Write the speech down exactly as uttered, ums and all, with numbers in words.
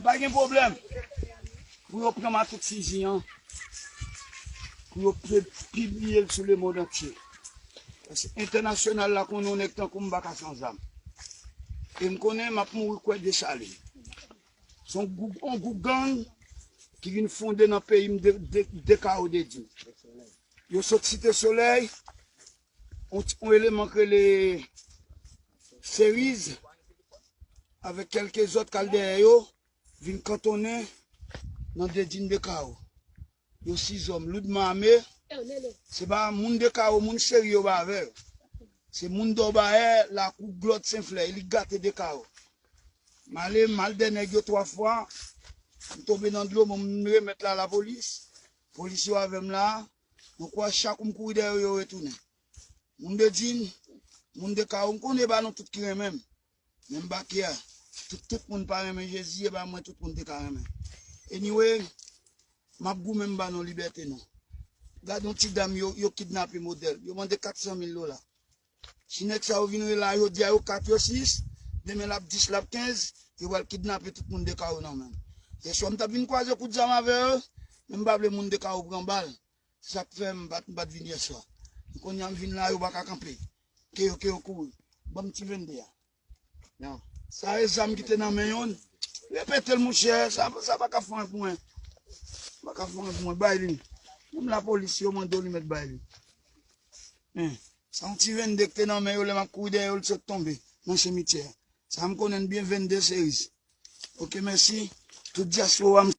Pa gen pwoblèm. Pou yo pran Matuk Fizi an, pou yo pi- pibliye l sou lemonn antye. Paske entènasyonal la konnen yon nèg tankou m pa ka san zam. E m konnen m ap mouri kwè dechale. Se yon gwoup, yon gwoup gang ki vin fonde nan peyi m de, de, de kawo de di. Yo sot Site Solèy, yon ti- yon eleman k rele Seriz, avèk kèlke zòt k al dèyè yo, vin kantonnen nan Dedin de Kawo. Yo sis zòm loudman ame. Se pa moun de Kawo, moun Seri yo pa avè yo. Se moun Dòbayè, lakou Glòd Senflè, li gate de Kawo. M ale, m al dèyè nèg yo twa fwa. M tonbe nan dlo, bon, m remèt la lapolis. Polis yo avè m la. Donk, wè, chak ou m kouri dèyè yo, yo retounen. Moun Dedin, moun de Kawo, m konnen e pa nou tout ki renmen m. Men m pa kè. Tout, tout moun pa renmen Jezi, e pa mwen tout moun te ka renmen. Anyway, m ap goumen, m ba nou libète nou. Gade yon ti dam yo, yo kidnape modèl. Yo mande kat san mil dola. Si nèg sa yo vin rele la, yo di a yo kat, yo sis, demen l ap dis, l ap kenz, yo pral kidnape tout moun de Kawo nan men m. Yèswa m t ap vin kwaze kout zam avè yo, men m pa vle moun de Kawo pran bal. Se sa k fè m pa t, m pa t vin yèswa. Kounye a m vin la, yo pa ka kanpe. Ke yo, ke yo kouri. Ban m ti vennde a. Non. Sa e zam ki te nan men youn. Repete l, monchè. Sa, sa pa ka fè anyen pou mwen. Pa ka fè anyen pou mwen. Bay li. Menm lapolis, yo mande w, li mèt bay li. Hein. Sa yon ti vennde ki te nan men yo, lè m ap kouri dèyè yo, l sot tonbe nan simityè. Sa m konnen byen, vennde Seriz. Oke, mèsi. Tout dyaspora m.